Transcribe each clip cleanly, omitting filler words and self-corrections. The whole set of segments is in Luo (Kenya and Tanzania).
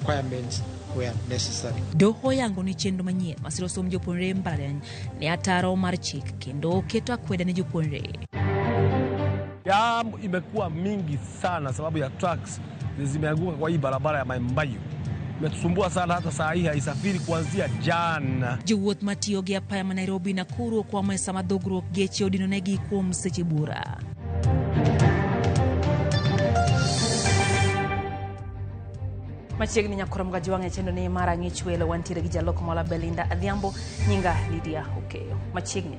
requirements where necessary. Doho oyango ni chenro manyien masiro somb jopuonjre mbalariany ne ataro mar chik kendo keto akweda ne jopuonjre. Jam imekuwa mingi sana sababu ya trucks zimeanguka kwa hii barabara ya Mai Mahiu. Imetusumbua sana, hata saa hii haisafiri kuanzia jana. Jowuoth matiyo gi apaya ma Nairobi Nakuru okwamo e sama dhogruok geche odinonegi kuom seche buora. Machiegni nyakoro mga e chenro ni mar ang'ich welo wantiere gi jaloko mola Belinda Adhiambo, nyinga Lydia Okeyo. Machiegni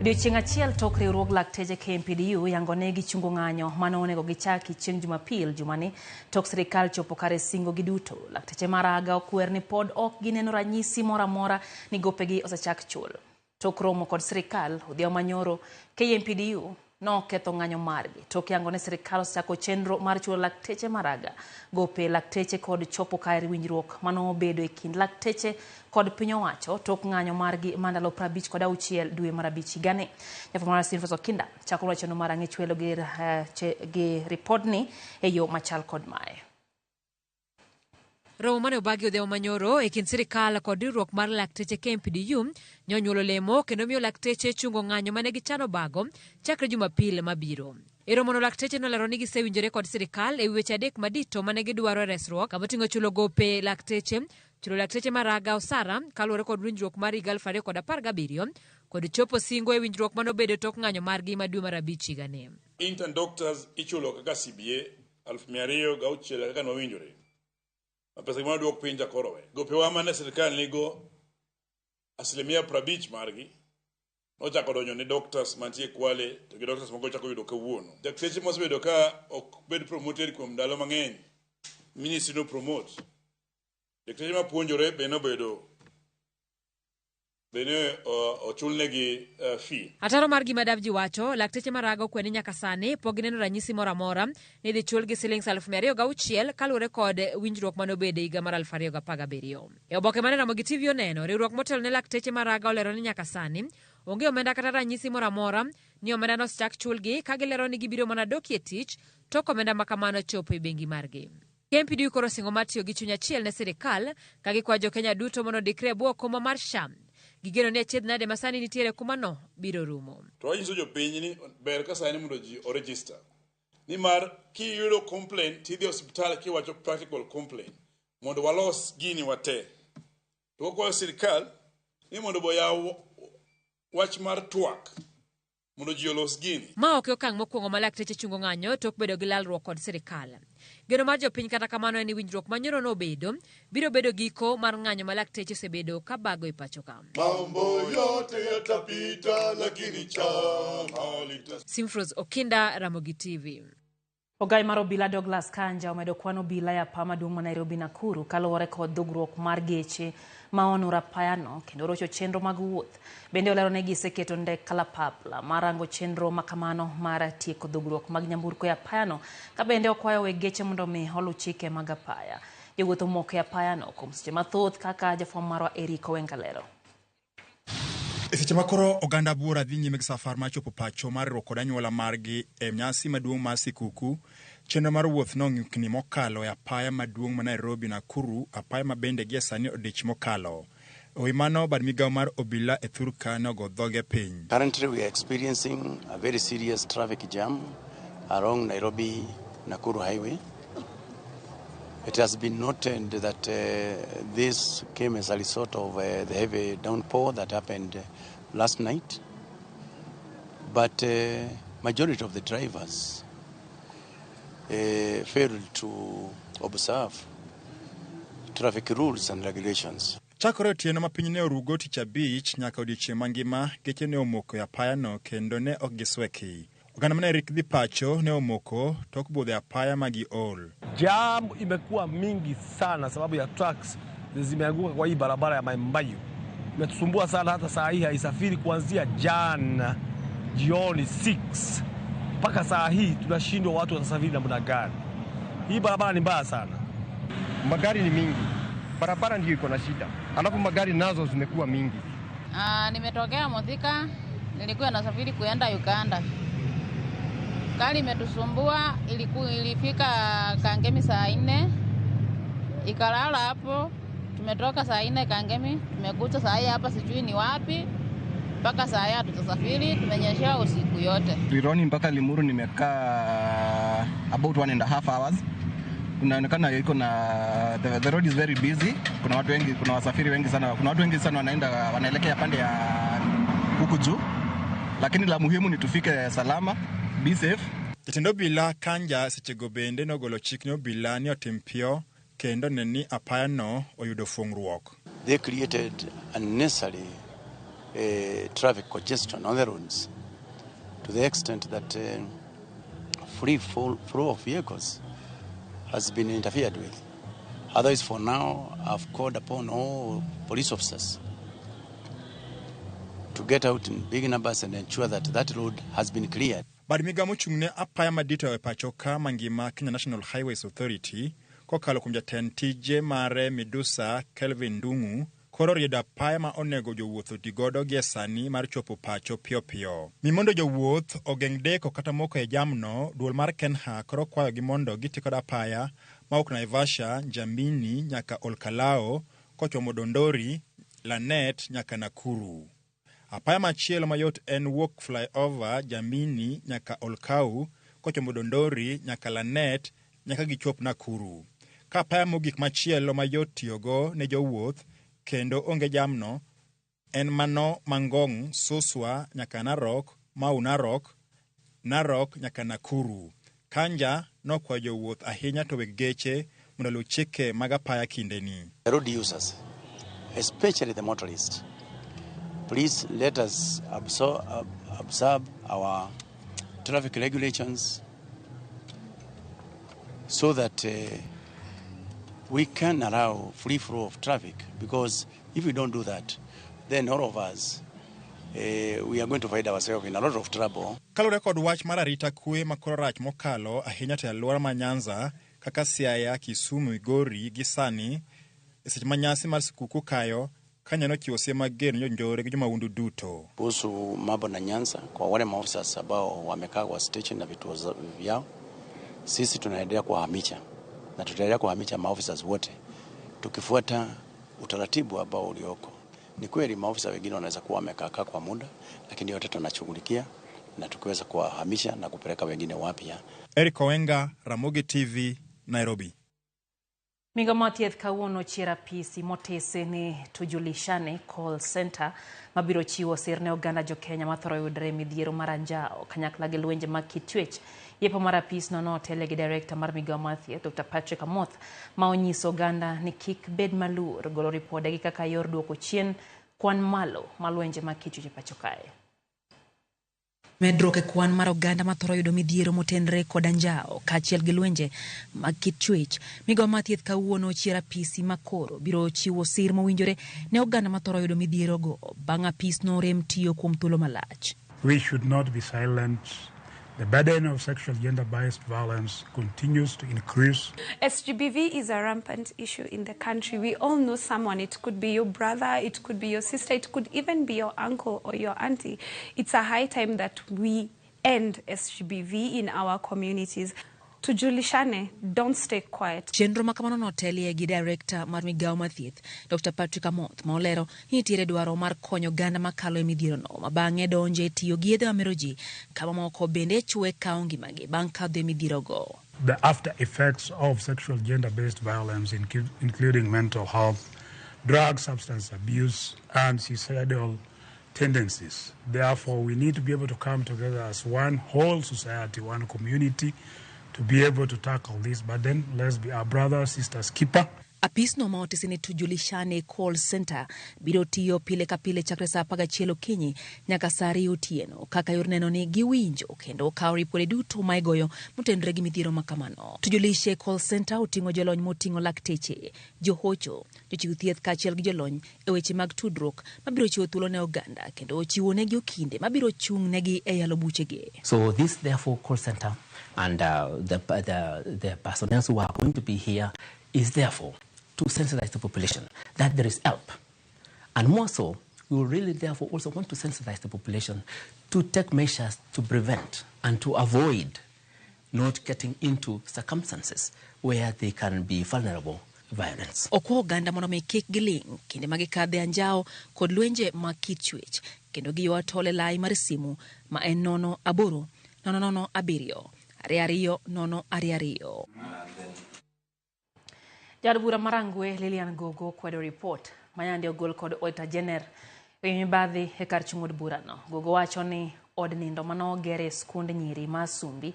odiochieng' achiel tok riwruog lakteche KMPDU yango ne gichungo ng'anyo mane onego gichaki chieng' Jumapil jumani tok sirikal chopo kare singo gi duto. Lakteche maraga okwer ni pod ok gineno ranyisi moro amora ni gopegi osechak chul. Tok romo kod sirikal odhiambo manyoro, KMPDU noketho ng'anyo margi tok yango ne sirikal osechako chenro mar chulo lakteche maraga gope lakteche kod chopo kare winjruok manobedo e kind lakteche kod piny owacho tok ng'anyo margi ma ndalo 56 dwe mar 5 higani. Jafwambo Silvers Okinda chako wachno mar ang'ich welo gi ripodni e yo machal kod mae. Romo mane obagi odhiambo manyoro e kind sirikal kod riwruok mar lakteche KMPDU ne onyuolo lemo kendo miyo lakteche chungo ng'anyo mane gichano bago chakre Jumapil mabiro. E romono lakteche nolero ni gisewinjore kod sirikal e wi weche adek madito mane gidwaro e resruok kamoting'o chulo gope lakteche, chulo lakteche maraga osara kaluwore kod winjruok mar higa 2017 kod chopo singo e winjruok manobedo tok ng'anyo margi ma dwe mar 5 higani. Intern doctors ichulo kaka CBA 2,206 kaka nowinjore. Pesa gima duok piny jakoro we. Gopewa mane sirikal nigo 50% margi nochako donjo ne doctors mantie Kwale to gi doctors moko chako yudo kawuono. Dakteche mosebedo ka ok bed promoted kuom ndalo mang'eny, ministry no promote. Dakteche mapuonjore be nobedo bene ochulnegi fee. Ataro mar gima Davji wacho, lakteche maraga okwe ni nyaka sani pok gineno ranyisi moro amora ni idhi chulgi silings 2,206 kaluwore kod winjruok manobedo e higa mar 2017. E oboke mane Ramogi TV oneno, riwruok motelo ne lakteche maraga olero ni nyaka sani onge omenda kata ranyisi moro amora ni omenda nosechak chulgi, ka gilero ni gibiro mana dokie tich tok omenda ma kamano chopo e bengi margi. KMPDU koro osingo mar tiyo gi chuny achiel ne sirikal ka gikwayo jokenya duto mondo ondikre e bwo okumba mar SHA. Gigeno ni achiedh nade ma sani nitiere kumano biro rumo. To wanyiso jopiny ni ber ka sani mondo ji oregister. Nimar kiyudo complaint tidhi e osiptal kiwacho practical complaint mondo walos gini wate. To wakwayo sirikal ni mondo boyaw wach mar twak mondo ji olos gini. Ma ok e okang' mokwongo ma lakteche chungo ng'anyo tok bedo gi lalruok kod sirikal. Geno mar jopiny kata kamano en ni winjruok manyoro nobedo biro bedo giko mar ng'anyo ma lakteche osebedo ka bago e pacho ka. Mambo yote yatapita lakini chama lita. Simfros Okinda, Ramogi TV. Ogai mar obila Douglas Kanja omedo kwan obila e apaya maduong' ma Nairobi Nakuru kaluwore kod dhogruok mar geche ma onuro apayano kendo rocho chenro mag wuoth. Bende olero ni giseketo ndek kalapapla mar rango chenro makamano mar tieko dhogruok mag nyamburko e apayano, ka bende okwayo weg geche mondo mi oluw chike mag apaya. Jowuoth omoko e apayano kuom seche mathoth kaka jafwambo marwa Eric Owenga lero. E seche ma koro oganda buora dhi nyime gi safar mar chopo pacho mar riwruok kod anyuola margi e nyasi maduong' mar sikuku, chenro mar wuoth nong'ikni mokalo e apaya maduong' ma Nairobi Nakuru, apaya ma bende gie sani odich mokalo. E wi mano, bad migawo mar obila e thurka nogo dhoge piny. Currently we are experiencing a very serious traffic jam along Nairobi Nakuru Highway. It has been noted that this came as a result of the heavy downpour that happened last night. But majority of the drivers failed to observe traffic rules and regulations. Chakore otieno ma piny ne orugo tich abich nyaka odiechieng' mangima, geche ne omoko e apayano kendo ne ok gisweki. Oganda mane rik dhi pacho ne omoko tok budho e apaya ma giol. Jam imekuwa mingi sana sababu ya trucks zimeanguka kwa hii barabara ya Mai Mahiu. Imetusumbua sana, hata saa hii haisafiri kuanzia jana jioni 6 mpaka saa hii tunashindwa watu watasafiri namna gani. Hii barabara ni mbaya sana. Magari ni mingi, barabara ndio iko na shida, alafu magari nazo zimekuwa mingi. Nimetokea Muthika, nilikuwa nasafiri kuenda Uganda. Gari imetusumbua, ilifika Kangemi saa 4, Ikalala hapo, tumetoka saa 4 Kangemi, tumekuta saa hii hapa sijui ni wapi. Mpaka saa hii hatutasafiri, tumenyeshewa usiku yote. Rironi mpaka Limuru nimekaa about 1.5 hours. Kunaonekana iko na the road is very busy. Kuna watu wengi, kuna wasafiri wengi sana. Kuna watu wengi sana wanaenda wanaelekea pande ya huku juu. Lakini la muhimu ni tufike salama, be safe. Jatend obila Kanja sechego bende nogolo chik ne obila ni otim piyo kendo ne ni apaya no oyudo fungruok. They created unnecessary traffic congestion on the roads to the extent that free flow of vehicles has been interfered with. Otherwise, for now, I've called upon all police officers to get out in big numbers and ensure that that road has been cleared. Bad migao mochung' ne apaya madito e pacho ka mangima Kenya National Highways Authority kokalo kuom jatend tije mare Midusa Kelvin Ndung'u koro riedo apaya ma onego jowuoth oti godo gie sani mar chopo pacho piyo piyo. Mi mondo jowuoth ogeng' deko kata moko e jamno, duol mar KENHA koro kwayogi mondo giti kod apaya mawuok Naivasha, Njambini nyaka Olkalou kochomo Dondori, Lanet nyaka Nakuru. Apaya machielo mayot en wuok flyover Jambini nyaka Olkau kochomo Dondori nyaka Lanet nyaka gichop Nakuru. Ka apaya mogik machielo mayot tiyogo ne jowuoth kendo onge jamno en mano Mangong Suswa nyaka Narok, Mau Narok, Narok nyaka Nakuru. Kanja nokwayo jowuoth ahinya to weg geche mondo oluw chike mag apaya kindeni. The road users, especially the motorists, please let us observe our traffic regulations so that we can allow free flow of traffic, because if we don't do that, then all of us, we are going to find ourselves in a lot of trouble. Kaluwore kod wach mar arita kwe makoro rach mokalo ahinya to e alwora ma Nyanza kaka Siaya, Kisumu, Migori gi sani e seche ma nyasi mar skuku kayo Kenya nochiwo siem mager ne jonjore gi jomahundu duto. Kuhusu mambo na Nyanza, kwa wale maofisa ambao wamekaa kwa station na vituo vyao, sisi tunaendelea kuwahamisha na tutaendelea kuwahamisha maofisa wote tukifuata utaratibu ambao ulioko. Ni kweli maofisa wengine wanaweza kuwa wamekaa kwa muda, lakini yote tunashughulikia na tukiweza kuwahamisha na kupeleka wengine wapya. Eric Owenga, Ramogi TV, Nairobi. Migao mar thieth kawuono chiero apisi motese ni Tujulishane Call Center mabiro chiwo sir ne oganda jokenya mathoro yudore midhiero mar anjawo kanyakla gi lwenje mag kit chwech. Yepo mar apisno notele gi director mar migao mar thieth Dr. Patrick Amoth ma onyiso oganda ni kik bed maluor golo ripodegi kaka yor duoko chien kwan malo mar lwenje mag kit chwech e pacho kae. Medruok e kwan mar oganda mathoro yudo midhiero motenre kod anjawo kaachiel gi lwenje mag kit chwech. Migao mar thieth kawuono chiero apisi makoro biro chiwo sir mowinjore ne oganda mathoro yudo midhierogo bang' apisno rem tiyo kuom thuolo malach. We should not be silent. The burden of sexual gender-based violence continues to increase. SGBV is a rampant issue in the country. We all know someone. It could be your brother, it could be your sister, it could even be your uncle or your auntie. It's a high time that we end SGBV in our communities. Tujulishane, don't stay quiet. Chenro ma kamano notelie gi director mar migao mar thieth Dr. Patrick Amoth ma olero ni nitiere dwaro mar konyo oganda makalo e midhierono ma bang'e donje e tiyo gi yedhe mamero ji kama moko bende chwe kawo ngimagi bang' kadho e midhierogo. The after effects of sexual gender-based violence, including mental health, drug, substance abuse, and suicidal tendencies. Therefore, we need to be able to come together as one whole society, one community, to be able to tackle this burden. Let's be our brother, sister's keeper. Apisno ma otese ni Tujulishane Call Center biro tiyo pile ka pile chakre saa 11 okinyi nyaka saa 2 otieno kaka yor neno ni giwinjo kendo kawo ripode duto ma igoyo motenore gi midhiero ma kamano. Tujulishe Call Center oting'o jolony moting'o lakteche, johocho, jochiw thieth kaachiel gi jolony e weche mag tudruok mabiro chiwo thuolo ne oganda kendo chiwo negi okinde mabiro chung' negi e yalo buchegi. So this therefore call center and the personnel who are going to be here is therefore to sensitize the population that there is help. And more so, we will really therefore also want to sensitize the population to take measures to prevent and to avoid not getting into circumstances where they can be vulnerable violence. Okwa oganda mondo mi kik giling' kinde ma gikadhe anjawo kod lwenje mag kit chwech kendo giywa tol e lai mar simu ma en 0 8 0 0 7 2 2 0 2 2. Jaod bura mar Rangwe Lilian Gogo kwedo ripot mayande ogol kod Auditor General e mibadhi e kar chung' od burano. Gogo wacho ni od nindo manoger e skund nyiri ma Asumbi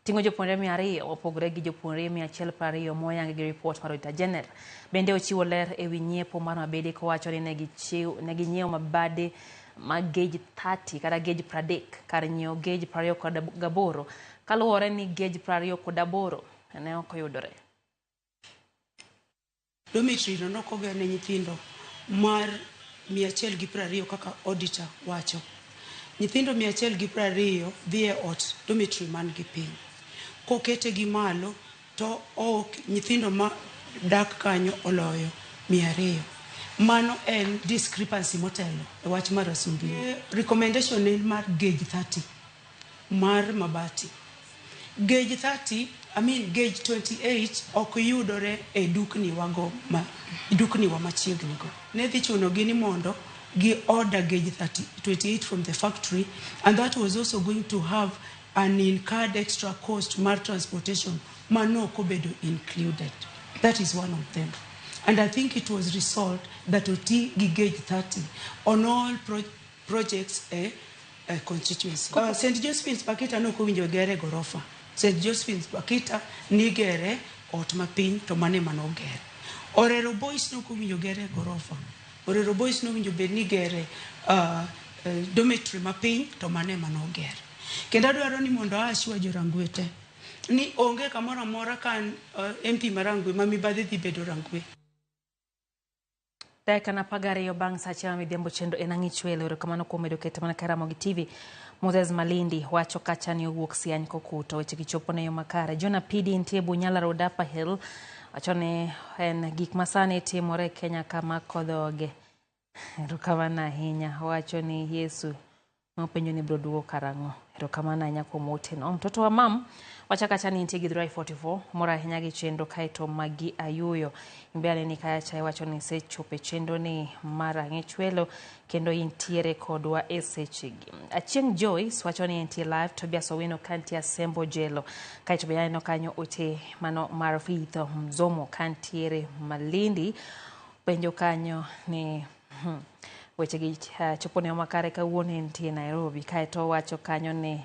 ting'o jopuonjre 200 mopogore gi jopuonjre 120 moyangi gi ripot mar Auditor General. Bende ochiwo ler ewi nyiepo mar mabede kowacho ni ne ginyiewo mabade mag gauge 30 kata gauge 30 kar nyiewo gauge 28 kaluwore ni gauge 28 ne ok oyudore. Dormitory no nokoger ne nyithindo mar 120 kaka auditor wacho. Nyithindo 120 dhi e ot dormitory man gi piny. Kokete gi malo to ok nyithindo ma dak kanyo oloyo 200. Mano en discrepancy motelo e wach mar Asumbi. Recommendation en mar gauge 30 mar mabati. Gauge 30, I mean gauge 28 ok yudore e dukni wago ma dukni wa machiegni go. Ne dhi chuno gi ni mondo gi order gauge 30, 28 from the factory, and that was also going to have an incurred extra cost mar transportation ma nok obedo included. That is one of them. And I think it was resolved that oti gi gauge 30 on all projects e constituency. St. Josephine's Bakita nok owinjo gere gorofa. St. Josephine's Bakita nigere ot mapiny to mane manogere. Orero Boys nok owinjo gere gorofa. Orero Boys nowinjo bed ni gere dormitory mapiny to mane manogere. Kendo adwaro ni mondo aashwa jo Rangwe te ni onge kamoro amora ka MP ma Rangwe ma mibadhi dhi bedo Rangwe. Dakika 12 bang' sa achiel midhiambo chenro en ang'ich welo. Erokamano kuom medo keto mana Ramogi TV. Moses Malindi wacho kacha ni owuok Siany kokuto weche gichopo ne yo makare. Jonah Pidi nitie Bunyala Road Upper Hill wacho ni en gik masani timore e Kenya kama kodhoge. Erokamano ahinya. Owacho ni Yesu nopenjo ni biro duogo karang'o. Erokamano ahinya kuom oteno. Mtoto wa mam wacho kacha ni nitie Githurai 44 mor ahinya gi chenro kaeto magi ayuyo. Imbe aneni kacha iwacho ni isechopo e chenro ni mar ang'ich welo kendo intiere kodwa e sechegi. Achieng' Joyce wacho ni entie live. Tobias Owino kantie Asembo Jelo. Kaeto be aneno kanyo ote mano mar Faith Mzomo kantiere Malindi. Penjo kanyo ni weche gi chopo ne makare kawuono entie Nairobi. Kaeto wacho kanyo ni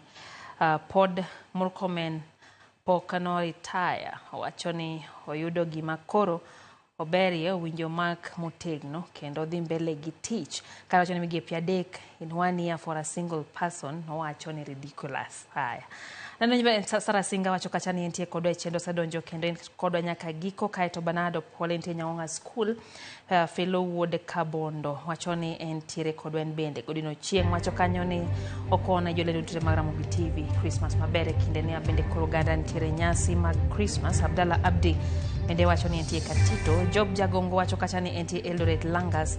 pod Murkomen pok noritaya. Owacho ni oyudo gima koro oberie owinjo mak motegno kendo dhi mbele gi tich. Kawacho ni migepe 3 in 1 year for a single person owacho ni ridiculous. Haya. Neno Sara Singa wacho kacha ni entie kodwa e chenro osedonjo kendo en kodwa nyaka giko. Kaeto Bernardo Pole entie Nyawang'a School. Fellow Wuod Kabondo wacho ni entiere kodwa en bende. Godino Chieng' wacho kanyo ni okone jolendo duto mag Ramogi TV Christmas maber e kinde ni bende koro oganda nitiere nyasi mag Christmas. Abdallah Abdi bende wacho ni entie Katito. Job Jagongo wacho kacha ni entie Eldoret Langas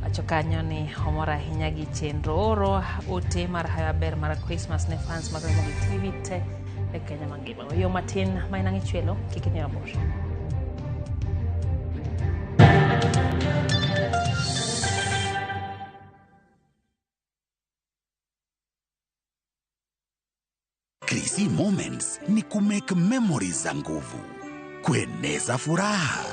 wacho kanyo ni omor ahinya gi chenro. Oro ote mar hayo ber mar Christmas ne fans mag Ramogi TV te e Kenya mangima. Yo matin ma en ang'ich welo kik idhi mabor. Krisi Moments ni kumake memories za nguvu, kueneza furaha,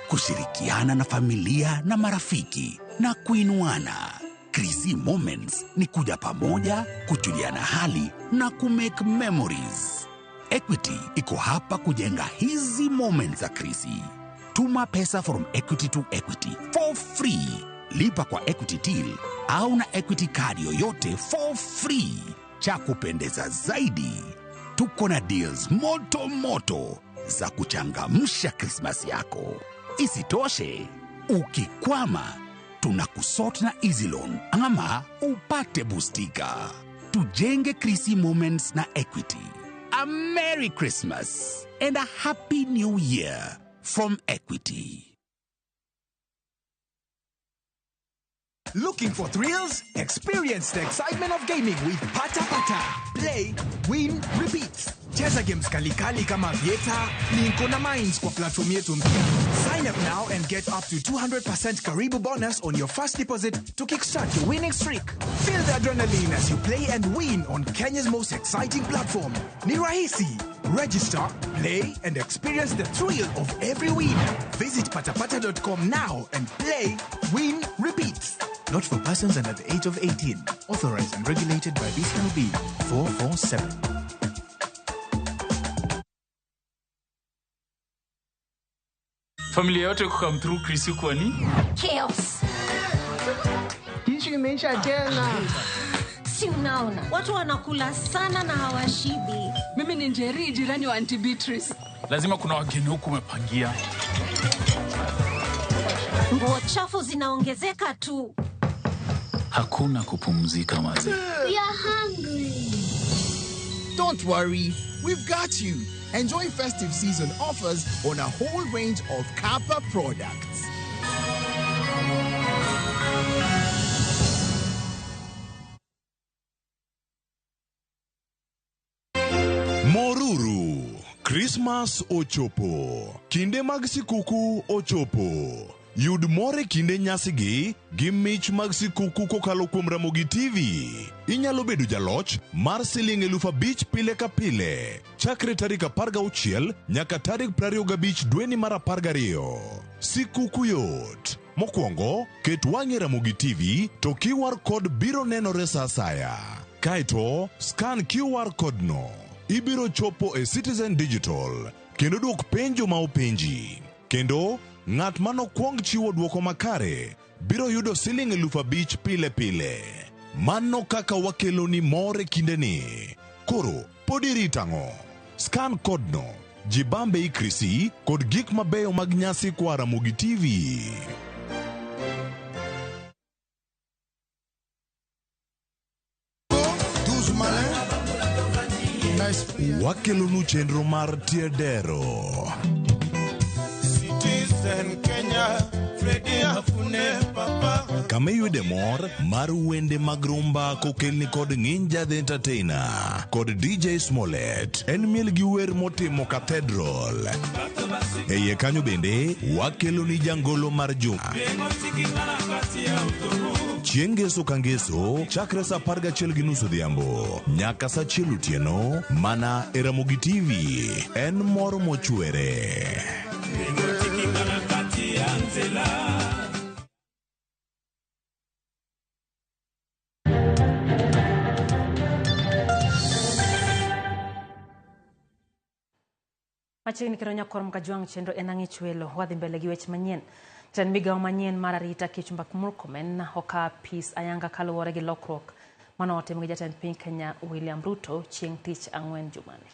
kushirikiana na familia na marafiki na kuinuana. Krisi Moments ni kuja pamoja, kujuliana hali na kumake memories. Equity iko hapa kujenga hizi moments za Krisi. Tuma pesa from Equity to Equity for free. Lipa kwa Equity Till au na Equity card yoyote for free. Cha kupendeza zaidi, tuko na deals moto moto za kuchangamsha Christmas yako. Isitoshe, ukikwama tunakusort na Easy Loan ama upate bustika. Tujenge Krisi Moments na Equity. A Merry Christmas and a Happy New Year from Equity. Looking for thrills? Experience the excitement of gaming with Pata Pata. Play, win, repeat. Cheza games kalikali kama Aviator, Linko na Mines kwa platform yetu mpya. Sign up now and get up to 200% Karibu bonus on your first deposit to kickstart your winning streak. Feel the adrenaline as you play and win on Kenya's most exciting platform. Ni rahisi. Register, play, and experience the thrill of every win. Visit patapata.com now and play, win, repeat. Not for persons under the age of 18. Authorized and regulated by BCLB 447. Familia yote kukam through Chris kwa ni Chaos. Ishu imeisha tena. Si unaona watu wanakula sana na hawashibi. Mimi ni Njeri, jirani wa Auntie Beatrice. Lazima kuna wageni huku umepangia. Nguo chafu zinaongezeka tu. Hakuna kupumzika maze. We are hungry. Don't worry, we've got you. Enjoy festive season offers on a whole range of Kappa products. Moruru, Christmas ochopo. Kinde mag sikuku ochopo. Yud mor e kinde nyasigi gi mich mag sikuku kokalo kuom Ramogi TV. Inyalo bedo jaloch mar siling 5,000 pile ka pile chakre tarik 16 nyaka tarik 25 dweni mar 12. Sikuku yot. Mokwongo, ket wang'i e Ramogi TV to QR code biro nenore sa asaya. Kaeto, scan QR code no. Ibiro chopo e Citizen Digital kendo dwok penjo ma openji. Kendo ng'at manokwong chiwo dwoko makare biro yudo siling 5,000 pile pile. Mano kaka wakeloni mor e kindeni. Koro pod irito ang'o? Scan code no, jibambe ikrisi kod gik mabeyo mag nyasi kwa Ramogi TV. Wakelonu chenro mar Tiedero. Citizen Kenya, Freddy Afune Papa. Kama iyude mor mar wende mag rumba kokelni kod Nginja the Entertainer kod DJ Smollett. En miel gi wer motimo Cathedral. E iye kanyo bende wakeloni jangolo mar juma. Chieng' ngeso ka ngeso chakre sa 11:30 odhiambo nyaka sa 1 otieno mana e Ramogi TV. En mor mochwere. Machiegni kendo nyakor Mkajwang' chenro en ang'ich welo wadhi mbele gi weche manyien. Jatend migawo manyien mar arita Kipchumba Murkomen okawo apis ayanga kaluwore gi lokruok manotim gi jatend piny Kenya William Ruto chieng' tich ang'wen jumani.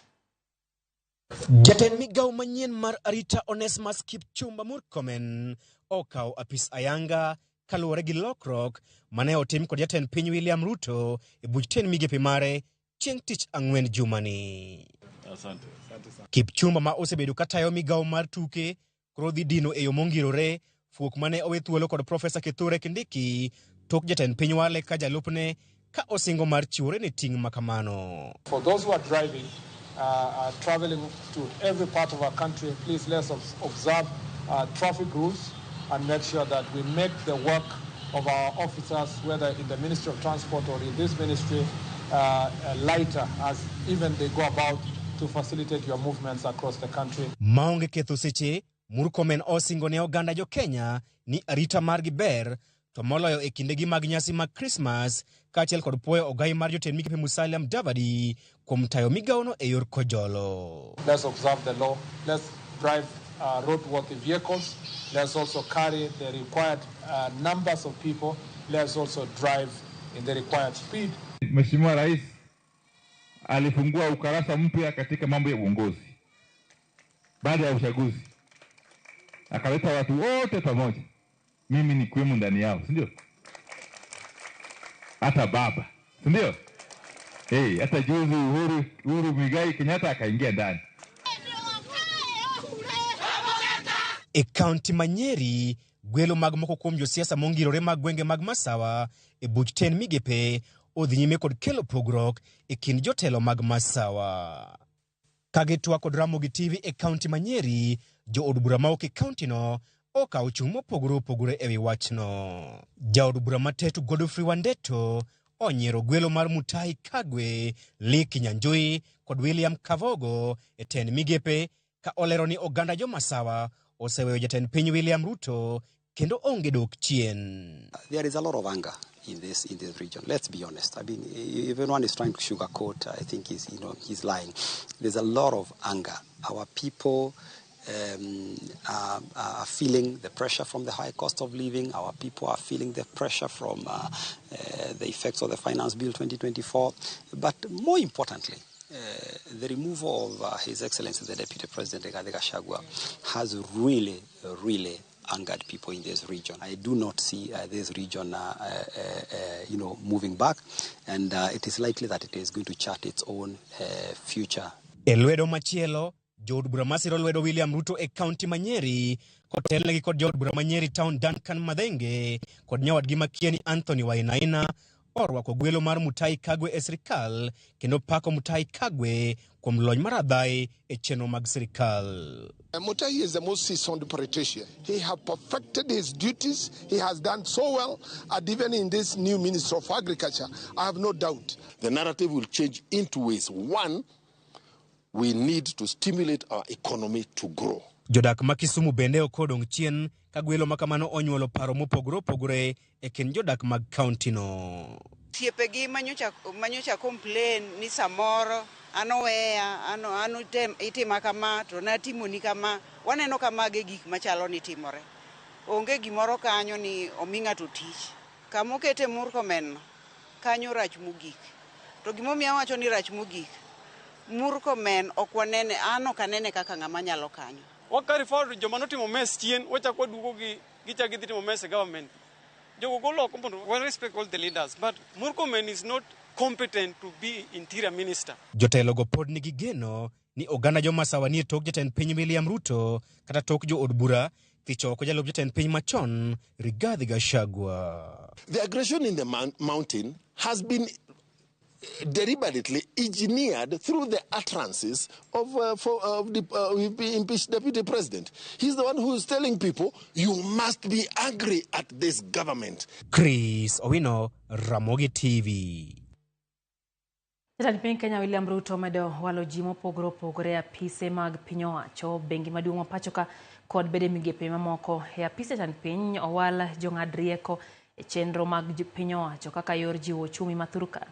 Jatend migawo manyien mar arita Onesmus Kipchumba Murkomen okawo apis ayanga kaluwore gi lokruok mane otim kod jatend piny William Ruto e buch tend migepe mare chieng' tich ang'wen jumani. Asante. Kipchumba ma osebedo katayo migawo mar tuke koro dhi dino e yo mongirore fuok mane owe thuolo kod Profesa Kithure Kindiki tok jatend piny wale ka jalupne ka osingo mar chiwore ne ting' makamano. For those who are driving, traveling to every part of our country, please let's observe traffic rules and make sure that we make the work of our officers, whether in the Ministry of Transport or in this ministry, lighter as even they go about to facilitate your movements across the country. Maonge ketho seche, Murkomen osingo ne oganda jo Kenya ni arita margi ber to moloyo e kindegi mag nyasi mag Christmas kaachiel kod puoyo ogai mar jotend migepe Musalia Mudavadi kuom tayo migawono e yor kojolo. Let's observe the law. Let's drive roadworthy vehicles. Let's also carry the required numbers of people. Let's also drive in the required speed. Mheshimiwa Rais alifungua ukarasa mpya katika mambo ya uongozi baada ya uchaguzi, akaleta watu wote pamoja, mimi ni kuwemo ndani yao, si ndio? Hata baba, si ndio? Hey, hata juzi Uhuru Muigai Kenyatta akaingia ndani. E kaunti ma Nyeri, gwelo mag moko kuom josiasa mongirore mag gwenge mag Masawa e buch tend migepe odhi nyime kod kelo pogruok e kind jotelo mag Masawa. Ka gitwak kod Ramogi TV e kaunti ma Nyeri, jood bura mawuok e kauntino okawo chung' mopogore opogore e wi wachno. Jaod bura ma Tetu Godfrey Wandeto onyiero gwelo mar Mutahi Kagwe, Lee Kinyanjui kod William Kavogo e tend migepe ka olero ni oganda jomasawa oseweyo jatend piny William Ruto kendo onge dok chien. There is a lot of anger in this region. Let's be honest. I mean, if anyone is trying to sugarcoat, I think he's, you know, he's lying. There's a lot of anger. Our people are feeling the pressure from the high cost of living. Our people are feeling the pressure from the effects of the Finance Bill 2024. But more importantly, the removal of His Excellency the Deputy President Rigathi Gachagua has really, really angered people in this region. I do not see this region, you know, moving back, and it is likely that it is going to chart its own future. E lwedo machielo, jood bura masiro lwedo William Ruto e kaunti ma Nyeri kotelnegi kod jood bura ma Nyeri Town Duncan Mathenge kod nyawadgi makieni Anthony Wainaina orwako gwelo mar Mutahi Kagwe e sirikal kendo pako Mutahi Kagwe kuom lony mar adhai e chenro mag sirikal. Mutahi is the most seasoned politician. He has perfected his duties. He has done so well. And even in this new Minister of Agriculture, I have no doubt. The narrative will change in two ways. One, we need to stimulate our economy to grow. Jodak ma Kisumu bende ok odong' chien ka gwelo ma kamano onyuolo paro mopogore opogore e kind jodak mag kauntino. Osiepegi manyocha complain ni samoro an oweya, an itima kama to natimoni kama. Waneno ka mage gik machalo ni timore. Onge gimoro kanyo ni omi ng'ato tich. Kama okete Murkomen no, kanyo rach mogik. To gimomiyo awacho ni rach mogik, Murkomen ok wanene, an ok anene kaka ng'ama nyalo kanyo. Wa carry forward joma notimo mess chien, wachako waduogo gi gichako gidhi timo mess e government. Jogo golo oko mondo we respect all the leaders, but Murkomen is not competent to be interior minister. Jotelogo pod nigi geno ni oganda jomasawa nie tok jatend piny William Ruto kata tok jood bura thicho oko jalup jatend piny machon Rigathi Gachagua. The aggression in the mountain has been deliberately engineered through the utterances of the impeached deputy president. He's the one who is telling people, you must be angry at this government. Chris Owino, Ramogi TV. Jatend piny Kenya William Ruto omedo walo ji mopogore opogore e apise mag piny owacho, bengi maduong' ma pacho ka kod bede migepe mamoko. E apise jatend piny owal jong'ad rieko e chenro mag piny owacho kaka yor jiwo ochumi ma thurka.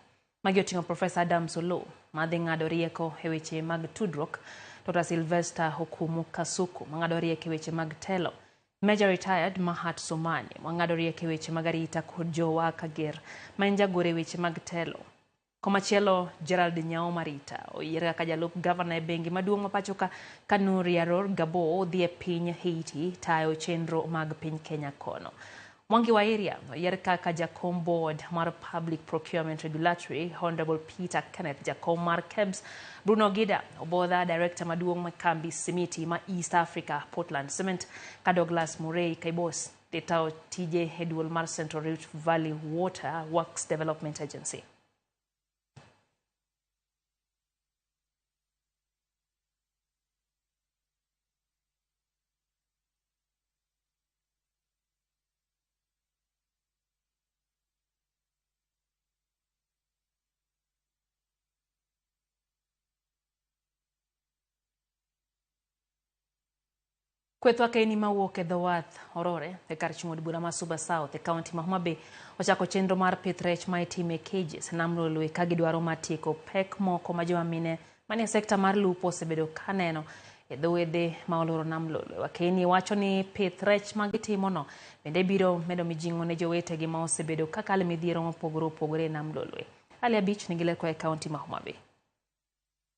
Magi oting'o Professor Adams Oloo madhi ng'ado rieko e weche mag tudruok, Dr. Sylvester Okumu Kasuku mang'ado rieko e weche mag telo, Major Retired Mahat Somani mang'ado rieko e weche mag arita kod Jowa Kager ma en jagoro e weche mag telo. Komachielo, Gerald Nyao Marita oyier kaka jalup gavana e bengi maduong' ma pacho ka Kanuri Aror Gabo dhi e piny Haiti tayo chenro mag piny Kenya kono. Mwangi wa Iria oyier kaka jakom board mar Public Procurement Regulatory, Honorable Peter Kenneth jakom mar KEBS, Bruno Gida Obodha director maduong' ma kambi simiti ma East Africa Portland Cement, ka Douglas Murray Kaibos dhi tayo tije e duol mar Central Rift Valley Water Works Development Agency. Kweth wakeni mawuok e dho wath Orore e kar chung' od bura ma Suba South e kaunti ma Homa Bay ochako chenro mar pith rech ma itime cages nam Lolwe ka gidwaro mar tieko pek moko ma joma mine manie sekta mar lupo osebedo kaneno e dho wedhe ma olworo nam Lolwe. Wakeni wacho ni pith rech ma gitimono bende biro medo mijing'o ne jowetegi ma osebedo ka kalo midhiero mopogore opogore e nam Lolwe. Ali Abich nigi ler koa e kaunti ma Homa Bay.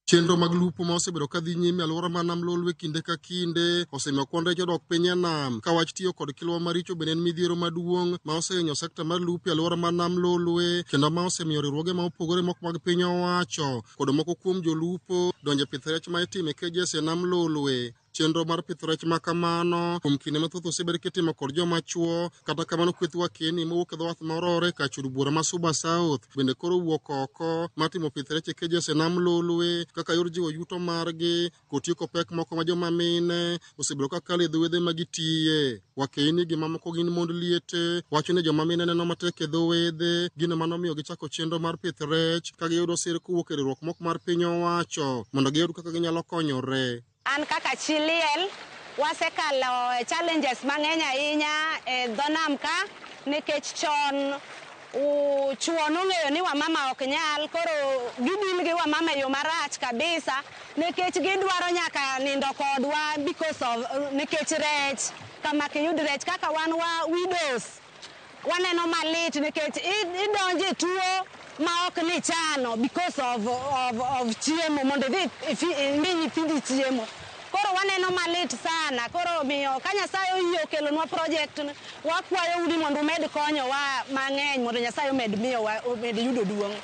Chenro mag lupo ma osebedo ka dhi nyime alwora mar nam Lolwe kinde ka kinde osemiyo kwan rech odok piny e nam ka wach tiyo kod kilwa maricho bende en midhiero maduong' ma osehinyo sekta mar lupo e alwora mar nam Lolwe kendo ma osemiyo riwruoge ma opogore moko mag piny owacho kod moko kuom jolupo donjo e pith rech ma itime cages e nam Lolwe. Chenro mar pith rech ma kamano kuom kinde mathoth osebed kitimo kod joma chuo. Kata kamano, kweth wakeni mowuok e dho wath ma Orore kar od bura ma Suba South bende koro owuok oko mar timo pith rech e cages e nam Lolwe kaka yor jiwo yuto margi kod tieko pek moko ma joma mine osebedo ka kalo e dho wedhe ma gitiye. Wakeni gi mamoko gin mond liete wacho ni joma mine neno matek e dho wedhe, gino manomiyo gichako chenro mar pith rech ka giyudo sir kowuok e riwruok moko mar piny owacho mondo giyud kaka ginyalo konyore. An kaka chi liel wasekalo challenges mang'eny ahinya e dho nam ka nikech chon chuo nong'eyo ni wamama ok nyal, koro gidil gi wamama e yo marach kabisa nikech gidwaro nyaka nindo kodwa because of nikech rech kama kiyud rech. Kaka wan wa widows waneno malit nikech idonje e tuo ma ok ni chano because of chiemo mondo idhi imi nyithindi chiemo. Koro waneno malit sana. Koro miyo ka Nyasaye oyie okelonwa project ni, wakwayou ni mondo umed konyowa mang'eny mondo Nyasaye omed miyowa omed yudo duong'.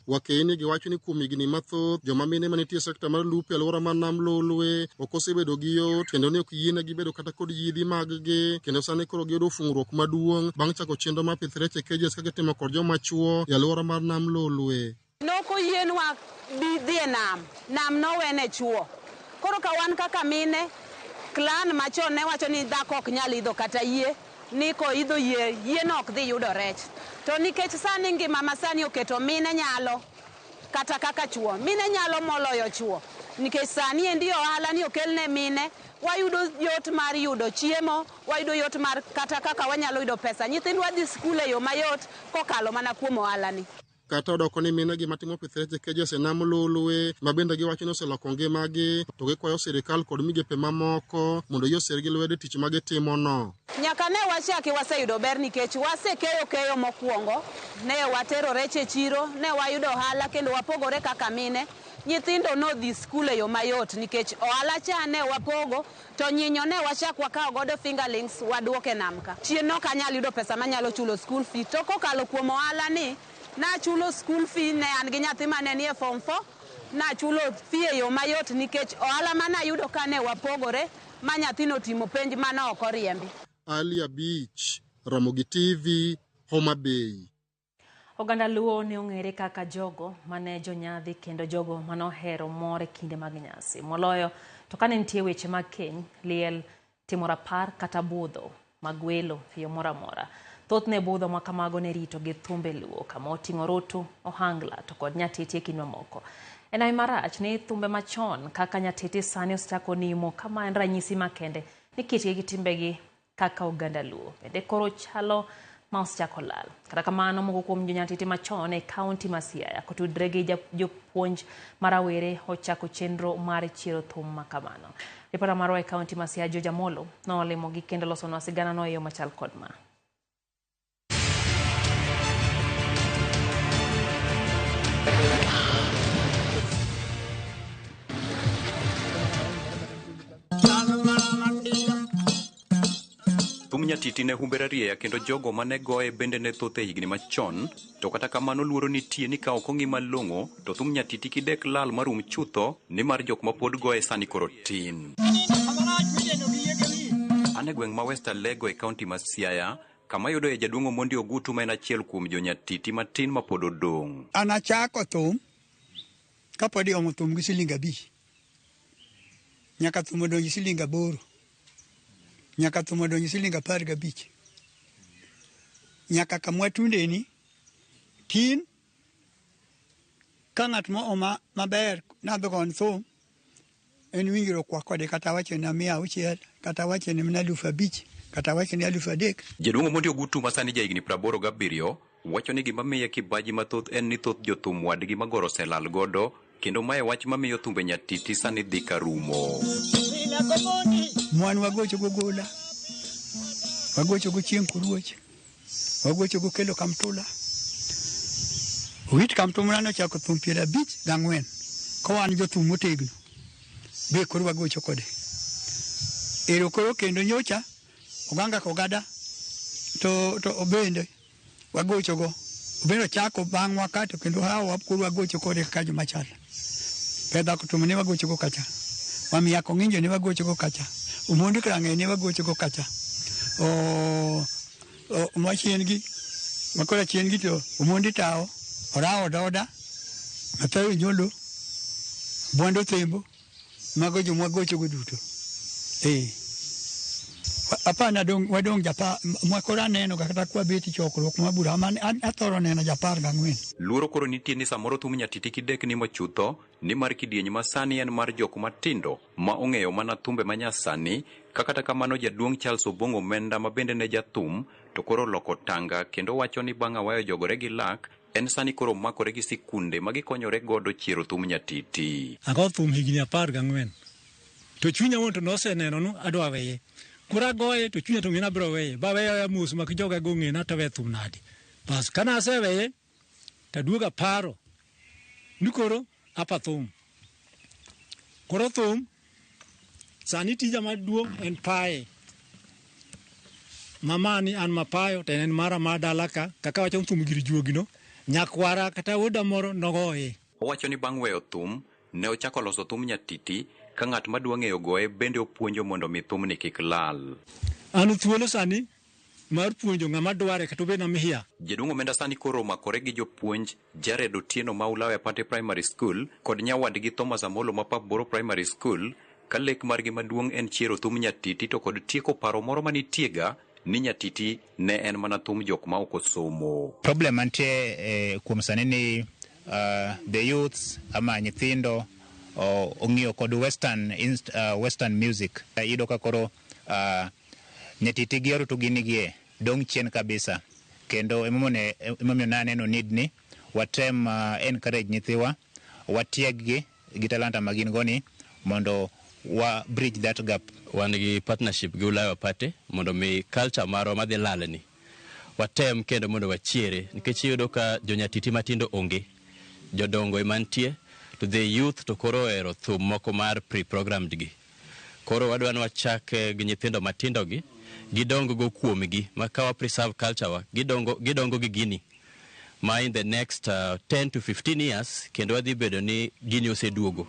Wakeni giwacho ni kuom higni mathoth joma mine manitie e sekta mar lupo e alwora mar nam Lolwe ok osebedo gi yot kendo ne ok yienegi bedo kata kod yiedhi mag-gi, kendo sani koro giyudo fung'ruok maduong' bang' chako chenro mar pith rech e cages kaka itimo kod joma chuo e alwora mar nam Lolwe. Nokoyienwa dhi e nam, nam nowene chuo. Koro ka wan kaka mine, clan machon ne wacho ni dhako ok nyal idho kata yie, ni koidho yie, yieno ok dhi yudo rech. To nikech sani ngima masani oketo mine nyalo kata kaka chuo, mine nyalo moloyo chuo. Nikech sani endi ohala ni okelne mine, wayudo yot mar yudo chiemo, wayudo yot mar kata kaka wanyalo yudo pesa. Nyithindwa dhi skul e yo mayot kokalo mana kuom ohala ni. Kata odoko ni mine gi matimo pith rech e cages e nam Lolwe ma bende giwacho ni oseloko ngimagi, to gikwayo sirikal kod migepe mamoko mondo oyie osirgi lwedo e tich ma gitimono. Nyaka ne wachaki waseyudo ber nikech wasekeyo keyo mokwongo, ne watero rech e chiro, ne wayudo ohala kendo wapogore kaka mine. Nyithindo nodhi skul e yo mayot nikech ohala cha ne wapogo, to nyinyo ne wachak wakawo godo fingerlings waduoke nam ka. Chien nok anyal yudo pesa manyalo chulo school fee, to kokalo kuom ohala ni, nachulo school fee ne an gi nyathi mane nie form 4, nachulo fee e yo mayot nikech ohala manayudo ka ne wapogore ma nyathino otimo penj mane ok oriembi. Ali Abich, Ramogi TV, Homa Bay. Oganda Luo ne ong'ere kaka jogo mane jonyadhi kendo jogo manohero mor e kinde mag nyasi. Moloyo to kane nitie weche mag keny, liel, timo rapar kata budho mag welo e yo moro amora. Thothne budho ma kamago ne rito gi thumbe Luo kama oting'o roto, ohangla to kod nyatiti e kind mamoko. En hawi marach ni thumbe machon kaka nyatiti sani osechako nimo kama en ranyisi makende ni kitgi gi timbegi kaka oganda Luo. Bende koro chalo ma osechako lal. Kata kamano, moko kuom jonyatiti machon e kaunti ma Siaya kotudre gi jopuonj marawere ochako chenro mar chiero thum ma kamano. Ripota marwa e kaunti ma Siaya George Amolo nolimogi kendo losonwa siganano e yo machal kod ma. Thum nyatiti ne humbe rarieya kendo jogo mane goye bende ne thoth e higni machon, to kata kamano luoro nitie ni ka ok ong'i malong'o to thum nyatiti kidek lal marum chutho nimar jok ma pod goye sani koro tin. An e gweng' ma West Alego e kaunti ma Siaya kama yudoe jaduong' Omondi Ogutu ma en achiel kuom jonyatiti matin ma pod odong'. An achako thum kapod iomo thum gi siling 5 nyaka thum odonjo siling 8 nyaka thum odonjo siling 15 nyaka kamwa tundeni tin ka ng'at mooma maber nadhi gon thum en winjruok kwa kode kata wacho ni 600 kata wacho ni 5,000 kata wacho ni 3,000. Jaduong' Omondi Ogutu ma sani jahigni 87 wacho ni gima miye kibaji mathoth en ni thoth jothum wadgi magoro oselal godo kendo mae wach mamiyo thumbe nyatiti sani dhi karumo. Mwan wagocho go Gola, wagocho go Chieng' Koruoch, wagocho go Kelo Kamtula. Owit Kamtula nochako thum 54 ka wan jothum motegno be koro wagocho kode. Ero koro kendo nyocha Oganga Kogada to obende wagocho go. Obende ochako bang'wa ka to kendo hawa koro wagocho kode kaka joma chal. Pedha kutum ne wagocho go kacha. Wamiyako ng'injo ne wagochogo kacha. Omondi Krang'e ne wagochogo kacha. Machien gi, makoro achien gi to Omondi Tawo, Orawo Doda, Mathayo Nyolo, Bwando Thembo, mago joma wagochogo duto. Apana wadong' japar, makoro aneno kata kwabet e chokruok mar bura, athoro neno japar gang'wen. Luoro koro nitie ni samoro thum nyatiti kidek nimo chutho, nimar kidieny ma sani en mar jok matindo ma ong'eyo mana thumbe ma nyasani, ka kata kamano jaduong' Charles Obong'o Omenda ma bende ne jathum to koro oloko tanga kendo wacho ni bang' awayo jogore gi lak, en sani koro makore gi sikunde ma gikonyore godo chiero thum nyatiti. Ago thum higni 14 to chunya wuon to noseneno nu adwa weye. Koro agoye to chunya to ng'ena biro weye. Ba weya ya mos ma joga go ng'ena to we thum nadi. Bas kana aseweye to aduogo aparo ni koro apa thum. Koro thum sani tija maduong' en paye. Mamani an mapayo to en mara ma dala ka kaka wacho thum gir juogino nyakwara kata wuoda moro nogoye. Owacho ni bang' weyo thum ne ochako loso thum nyatiti ka ng'at madwa ng'eyo goye bende opuonjo mondo mi thumni kik lal. An thuolo sani mar puonjo ng'ama dware kata obed namihia. Jaduong' Omenda sani koro omakore gi jopuonj Jared Otieno ma Ulawe Apate Primary School kod nyawadgi Thomas Amolo ma Pap Boro Primary School ka lek margi maduong' en chiero thum nyatiti to kod tieko paro moro manitiega ni nyatiti ne en mana thum jok ma ok osomo. Problem mantie kuom sani ni the youths ama nyithindo ong'iyo kod western music. Iyudo ka koro nyatiti gi orutu gini gie dong' chien kabisa. Kendo emomiyo naneno need ni watem encourage nyithiwa, watieg gi talanta ma gin go ni mondo wa bridge that gap. Wan gi partnership gi Ulaya Party mondo mi culture marwa madhi lal ni watem kendo mondo wachiere, nikech iyudo ka jonyatiti matindo onge, jodongo ema nitie, to the youth to koro ohero thum moko mar pre-programmed gi. Koro wadwa ni wachak gi nyithindo matindo gi, gidong go kuomgi, ma ka wa preserve culture wa, gidongo gi gini. Ma in the next 10 to 15 years, kendo wadhi bedo ni gini oseduogo.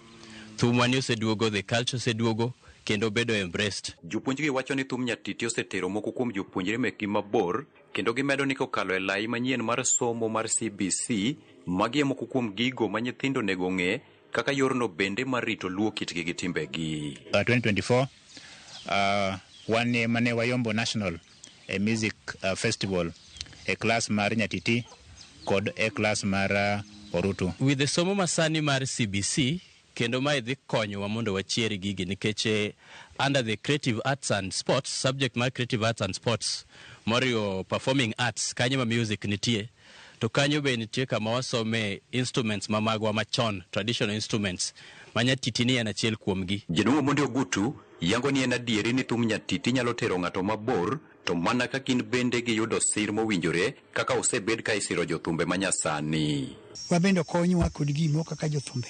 Thumwa ni oseduogo, the culture oseduogo, kendo bedo embraced. Jopuonjgi wacho ni thum nyatiti osetero moko kuom jopuonjre mekgi mabor, kendo gimedo ni kokalo e lai manyien mar somo mar CBC, magi e moko kuom gigo ma nyithindo onego ng'e kaka yorno bende mar rito luo kitgi gi timbegi. 2024, wan mane wayombo national e music festival e class mar nyatiti kod e class mar orutu. With the somo masani mar CBC, kendo mae dhi konyowa mondo wachier gigi, nikech under the creative arts and sports, subject mar creative arts and sports, moriwo performing arts, kanyo ma music nitie, to kanyo be nitie kama wasome instruments ma magwa machon, traditional instruments, ma nyatiti ni en achiel kuomgi. Jaduong' Omondi Ogutu yango ni en adieri ni thum nyatiti nyalo tero ng'ato mabor, to mana ka gin bende giyudo sir mowinjore kaka osebed ka isiro jothumbe ma nyasani. Wabende konywa kod gimo kaka jothumbe.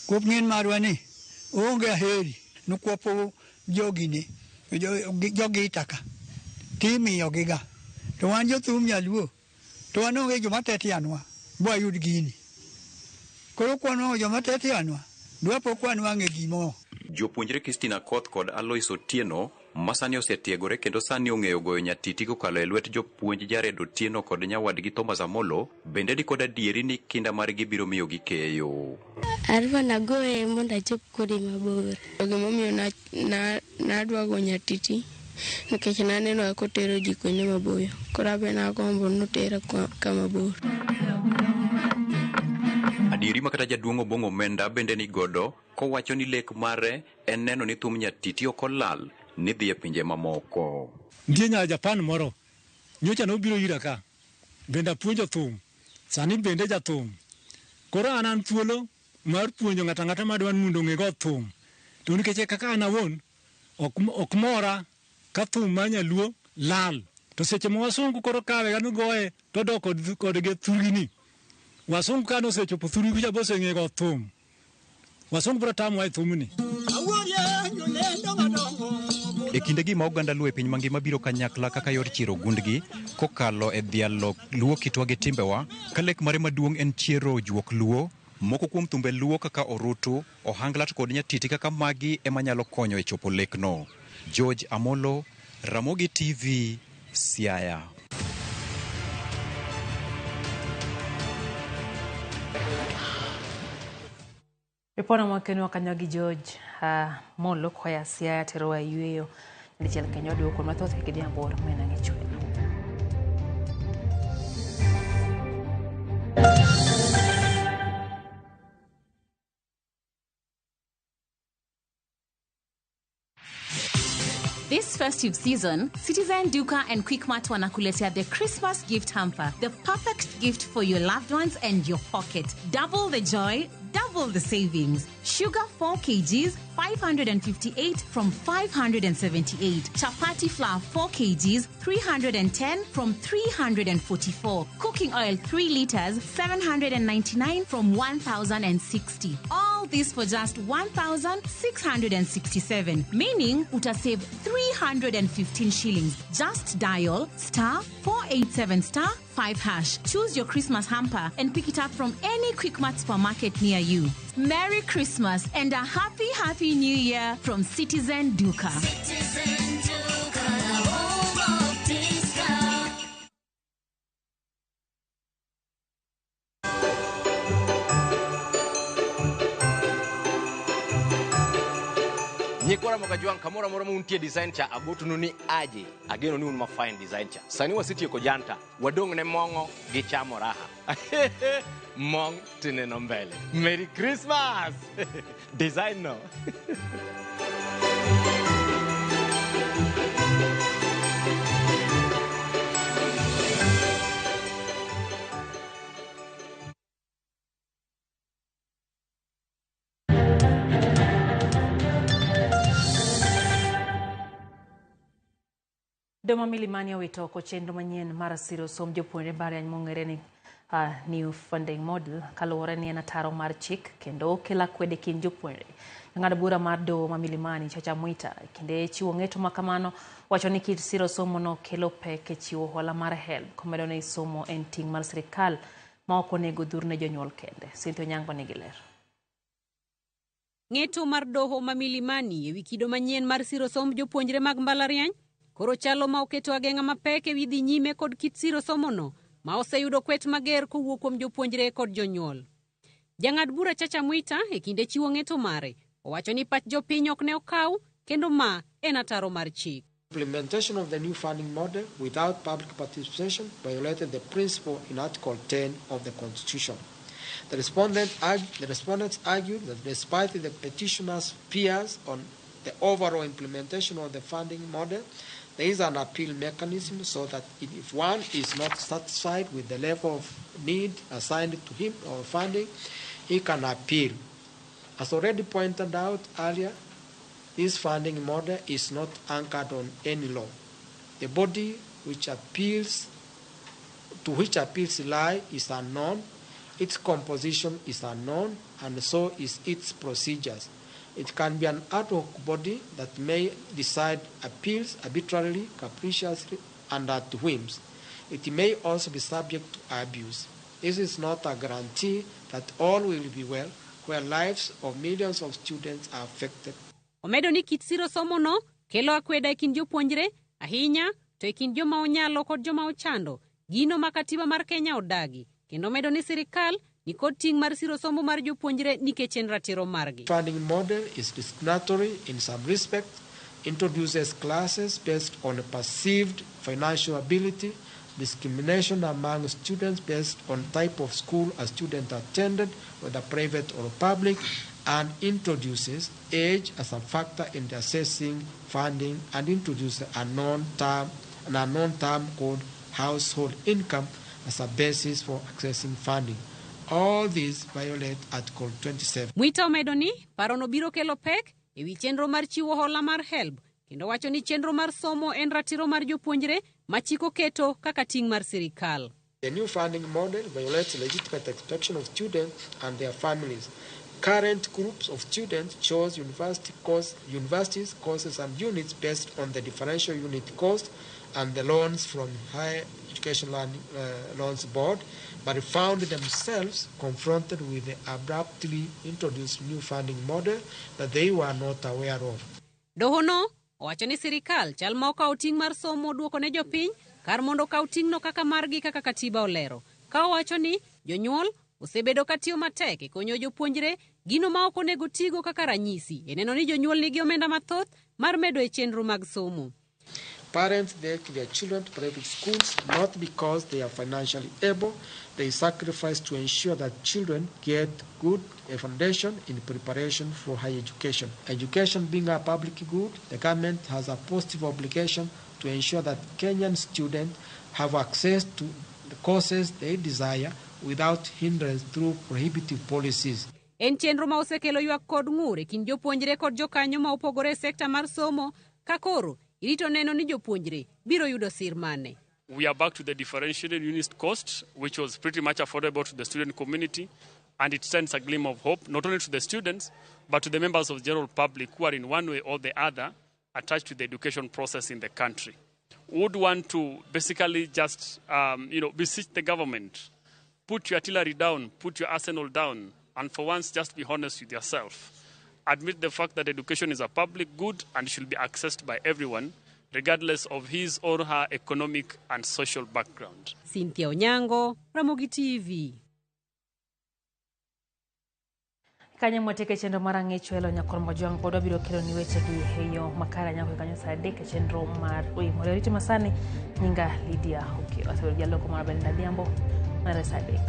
Kuom ng'en marwa ni onge aheri nukwapo jogini jogi itaka timiyogiga to wan jothum nyaluo to wan onge joma tetianwa bwayud gini. Koro kwanwang'o joma tetianwa dwapo kwanwang'e gimo. Jopuonjre Christina Koth kod Alois Otieno ma sani osetiegore kendo sani ong'eyo goyo nyatiti kokalo e lwet jopuonj Jared Otieno kod nyawadgi Thomas Amolo bende ni kod adieri ni kinda margi biro miyo gikeyo. Adwa nagoye mondo achop kode mabor. Gimomiyo nadwa go nyatiti nikech naneno kaka otero ji kuonde maboyo. Koro abe nagombo notera kama bor. Adieri ma kata jaduong' Obong'o Omenda bende ni godo kowacho ni lek mare en neno ni thum nyatiti ok olal ni dhi e pinje mamoko. Nitie nya Japan moro nyocha nobiro ira ka bende apuonjo thum, sani bende jathum. Koro an thuolo mar puonjo ng'ato ang'ata madwa ni mondo ong'e go thum. To nikech kaka an awuon ok mora ka thum mar nyaluo lal. To seche ma wasungu koro kawe ka goye to dok kodgi thurgi. Wasungu ka nosechopo thurgi kucha boseng'e go thum. Wasungu biro tamowa e thumni. E kindegi ma oganda Luo e piny mangima biro kanyakla kaka yor chiero gundgi kokalo e dhialo Luo kitwa gi timbewa, ka lek mare maduong' en chiero juok Luo Moko kuom thumbe Luo kaka orutu, ohangla to kod nyatiti kaka magi ema nyalo konyo e chopo lekno. George Amolo, Ramogi TV, Siaya. Ripodno mwakenwa kanyo gi George Molo koa Siaya terowa e yweyo. Dichiel kendo waduogo kuom mathoth e Kidhiambo mena gi chwero. This festive season, Citizen Duka and Quickmart wanakuletea the Christmas gift hamper, the perfect gift for your loved ones and your pocket. Double the joy, double the savings. Sugar 4 kgs, 558 from 578. Chapati flour 4 kgs, 310 from 344. Cooking oil 3 liters, 799 from 1060. All this for just 1,667, meaning utasave 315 shillings. Just dial star 487 star 5 hash. Choose your Christmas hamper and pick it up from any Quickmart supermarket near you. Merry Christmas and a happy, happy New Year from Citizen Duka. Citizen Duka, home of discount. Nyikwara Mokajwang' kamoro amora ma untie design cha agotonu ni aje ageno ni un ma fine design cha sani wasetieko janta wadong' ne mong'o gi chamo raha mong' tineno mbele. Merry Christmas. Design no. Doma Milimani owito oko chenro manyien mar siro somb jopuonjre mbalariany mong'ere ni New Funding Model kaluwore ni en ataro mar chik kendo okelo akwede kind jopuonjre. Jang'ad bura mar doho ma Milimani Chacha Mwita kinde chiwo ng'eto ma kamano wacho ni kit siro somo no kelo pek e chiwo hola mar HELB komedo ni somo en ting' mar sirikal ma ok onego dhur ne jonyuol kende. Cynthia Onyango nigi ler. Ng'eto mar doho ma Milimani ewi kido manyien mar siro somb jopuonjre mag mbalariany koro chalo ma oketo ageng'a mapek ewi dhi nyime kod kit siro somono ma oseyudo kwet mager kowuok kuom jopuonjre kod jonyuol. Jang'ad bura Chacha Mwita e kinde chiwo ng'eto mare owacho ni pach jopiny ok ne okaw kendo ma en ataro mar chik. Implementation of the new funding model without public participation violated the principle in Article 10 of the Constitution. The respondents argued that despite the petitioners' fears on the overall implementation of the funding model, there is an appeal mechanism so that if one is not satisfied with the level of need assigned to him or funding, he can appeal. As already pointed out earlier, this funding model is not anchored on any law. The body which appeals to which appeals lie is unknown, its composition is unknown, and so is its procedures. It can be an ad hoc body that may decide appeals arbitrarily, capriciously, and at whims. It may also be subject to abuse. This is not a guarantee that all will be well where lives of millions of students are affected. Omedo ni kit siro somono kelo akweda e kind jopuonjre, ahinya to e kind joma onyalo kod joma ochando, gino ma katiba mar Kenya odagi, kendo omedo ni sirikal nikod ting' mar siro somo mar jopuonjre nikech en ratiro margi. Funding model is discriminatory in some respects, introduces classes based on perceived financial ability, discrimination among students based on type of school a student attended, whether private or public, and introduces age as a factor in the assessing funding, and introduces an unknown term called household income as a basis for accessing funding. All these violate Article 27. Mwita omedo ni parono biro kelo pek ewi chenro mar chiwo hola mar HELB, kendo wacho ni chenro mar somo en ratiro mar jopuonjre ma chik oketo kaka ting' mar sirikal. The new funding model violates legitimate expectation of students and their families. Current groups of students chose universities, courses and units based on the differential unit cost and the loans from higher Education Loans Board, but found themselves confronted with the abruptly introduced new funding model that they were not aware of. Dohono owacho ni sirikal chal ma okawo ting' mar somo duoko ne jopiny kar mondo okaw ting'no kaka margi kaka katiba olero. Ka owacho ni jonyuol osebedo ka tiyo matek e konyo jopuonjre gino ma ok onego tigo kaka ranyisi e neno ni jonyuol nigi omenda mathoth mar medo e chenro mag somo. Parents take their children to private schools not because they are financially able. They sacrifice to ensure that children get good a foundation in preparation for higher education. Education being a public good, the government has a positive obligation to ensure that Kenyan students have access to the courses they desire without hindrance through prohibitive policies. En chenro ma osekelo ywak kod ng'ur e kind jopuonjre kod jokanyo ma opogore e sekta mar somo ka koro irito neno ni jopuonjre biro yudo sir mane. We are back to the differentiated unit cost, which was pretty much affordable to the student community, and it sends a gleam of hope not only to the students, but to the members of the general public who are in one way or the other attached to the education process in the country. Would want to basically just beseech the government, put your artillery down, put your arsenal down, and for once just be honest with yourself. Admit the fact that education is a public good and should be accessed by everyone, regardless of his or her economic and social background. Cynthia Onyango, Ramogi TV. Kanyo mwateke chenro mar ang'ech welo nyakor Mojwang' pod wabiro kelo ni weche gi e yo makare nyaka kanyo saa 3 e chenro mar Oimore. Oriti masani nyinga Lydia Okiyo. Asebedo jaloko mar Belinda Adhiambo mar saa 3.